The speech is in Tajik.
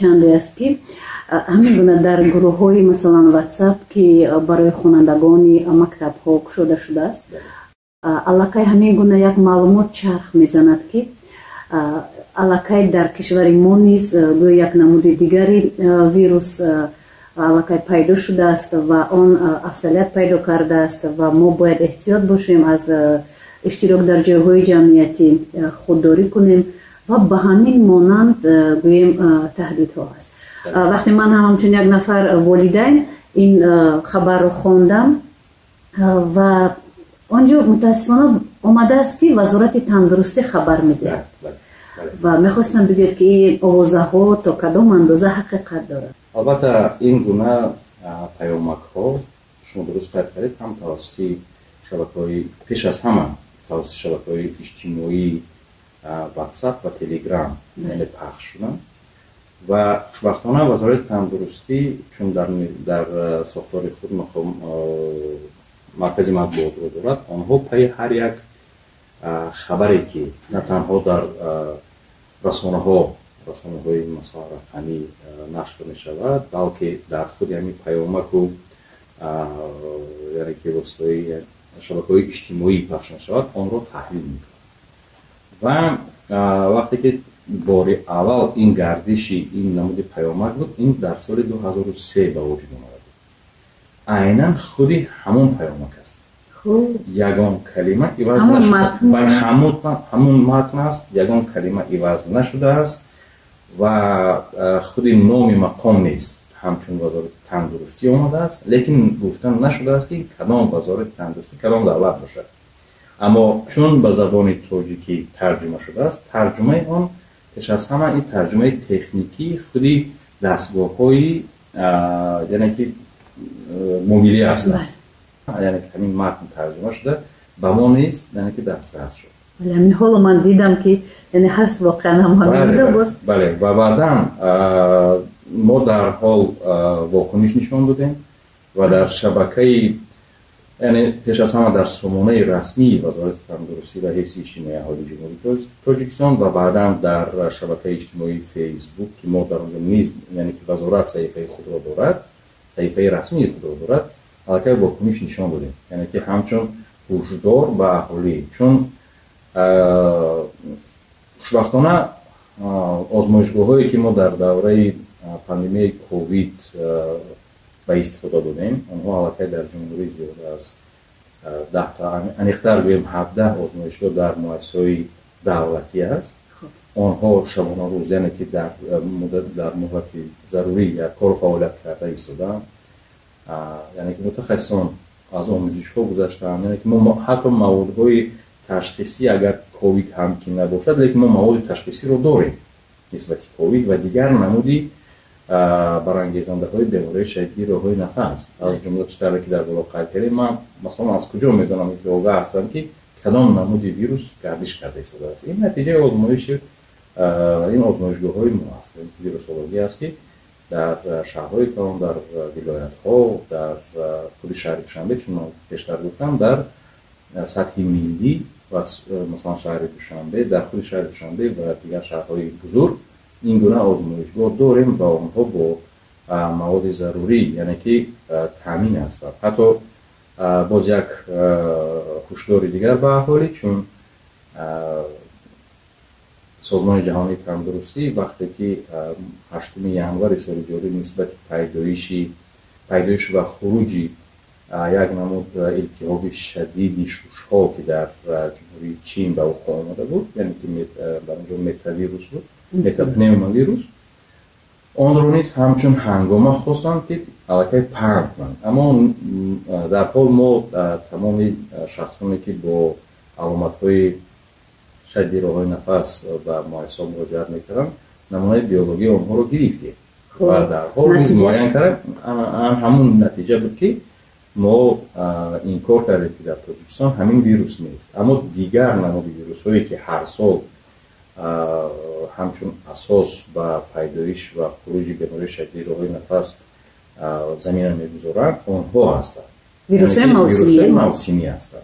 Чанде аст, ки ҳамин гуна дар гурӯҳҳои, масалан, WhatsApp, ки барои хонандагони мактабҳо кушода шудааст, аллакай ҳамин гуна як маълумот чарх мезанад, ки аллакай дар кишвари мо низ гӯё як намуди дигари вирус аллакай пайдо шудааст ва он афзалият пайдо кардааст ва мо бояд эҳтиёт бошем, аз иштирок дар ҷойҳои ҷамъиятӣ худдорӣ кунем ва ба ҳамин монанд, гӯем, таҳдидҳо ҳаст. Вақте ман ҳам ҳамчун як нафар волидайн ин хабарро хондам ва он ҷо мутаассифона омадааст, ки Вазорати тандурустӣ хабар медиҳад, ва мехостам бигӯяд, ки ин овозаҳо то кадом андоза ҳақиқат дорад? Албатта, ин гуна паёмакҳо, шумо дуруст қайд кардед, ҳам тавассути шабакаҳои, пеш аз ҳама тавассути шабакаҳои иҷтимоӣ, WhatsApp ва Telegram, яъне пахш шуданд. Ва хушбахтона Вазорати тандурустӣ, чун дар сохтори худ маркази матбуотро дорад, онҳо пайи ҳар як хабаре, ки на танҳо дар расонаҳои, масалан, рақамӣ нашр мешавад, балки дар худи ҳамин паёмаку, яъне ки воситаҳои шабакаҳои иҷтимоӣ пахш мешавад, онро таҳлил мекунад. Ва вақте ки бори аввал ин гардиши ин намуди паёмак буд, ин дар соли 2003 ба вуҷуд омада буд, айнан худи ҳамон паёмак аст, ягон калима иваз нашуда, ҳамун матн аст, ягон калима иваз нашудааст. Ва худи номи мақом низ ҳамчун Вазорати тандурустӣ омадааст, лекин гуфта нашудааст, ки кадом вазорати тандурустӣ, кадом давлат бошад. Аммо чун ба забони тоҷикӣ тарҷума шудааст, тарҷумаи он пеш аз ҳама ин тарҷумаи техникии худи дастгоҳҳои, яъне ки мобилӣ ҳастанд, яъне ки ҳамин матн тарҷума шуда ба мо низ, яъне ки дастрас шуд. Ҳамин ҳоло ман дидам, ки яъне ҳаст воқеан ҳам. Бале, ва баъдан мо дарҳол вокуниш нишон додем ва дар шабакаи, яъне пеш аз ҳама дар сомонаи расмии Вазорати тандурустӣ ва ҳифзи иҷтимоии аҳолии Ҷумҳурии Тоҷикистон ва баъдан дар шабакаи иҷтимоии Фейсбук, ки мо дар онҷо низ, яъне ки вазорат саҳифаи худро дорад, саҳифаи расмии худро дорад, аллакай вокуниш нишон додем, яъне ки ҳамчун ҳушдор ба аҳолӣ. Чун хушбахтона озмоишгоҳҳое, ки мо дар давраи пандемияи ковид ба истифода додем, онҳо аллакай дар ҷумҳурӣ зиёда аз 10 та, аниқтар гӯем, 17 озмоишгоҳ дар муассисаҳои давлатӣ аст. Онҳо шабонарӯз, яъне ки дар муҳлати зарурӣ як кору фаъолият карда истодаанд, яъне ки мутахассисон аз омӯзишҳо гузаштаанд, яъне ки мо ҳатто маводҳои ташхисӣ, агар ковид ҳам ки набошад, лекин мо маводи ташхисиро дорем нисбати ковид ва дигар намуди барангезандаҳои бемории шадиди роҳҳои нафас, аз ҷумла чӣ тавре ки дар боло қайд кардем. Ман, масалан, аз куҷо медонам, ки огаҳ ҳастам, ки кадом намуди вирус гардиш карда истодааст? Ин натиҷаи озмоиши ин озмоишгоҳҳои мо аст, вирусологӣ аст, ки дар шаҳрҳои калон, дар вилоятҳо, дар худи шаҳри Душанбе, чун ман пештар гуфтам, дар сатҳи миллӣ ва масалан шаҳри Душанбе, дар худи шаҳри Душанбе ва дигар шаҳрҳои бузург ин гуна озмоишгоҳ дорем ва онҳо бо маводи зарурӣ, яъне ки таъмин ҳастанд. Ҳатто боз як ҳушдори дигар ба аҳолӣ, чун Созмони ҷаҳонии тандурустӣ вақте ки 8 январи соли ҷорӣ нисбати пайдоиш ва хуруҷи як намуд илтиҳоби шадиди шушҳо, ки дар Ҷумҳурии Чин ба вуқӯъ омада буд, яъне ки дар онҷо метавирус буд, метапневмовирус, онро низ ҳамчун ҳангома хостанд, ки аллакай паҳн кунанд. Аммо дар ҳол мо тамоми шахсоне, ки бо аломатҳои шадиди роҳҳои нафас ба муассисаҳо муроҷиат мекарданд, намунаи биологии онҳоро гирифтем ва дар ҳол низ муайян кард. Ҳамун натиҷа буд, ки мо инкор кардем, ки дар Тоҷикистон ҳамин вирус нест. Аммо дигар намуди вирусҳое, ки ҳар сол ҳамчун асос ба пайдоиш ва хуруҷи бемории шадиди роҳҳои нафас замина мегузоранд, онҳо ҳастанд. Вирусҳои мавсимӣ ҳастанд.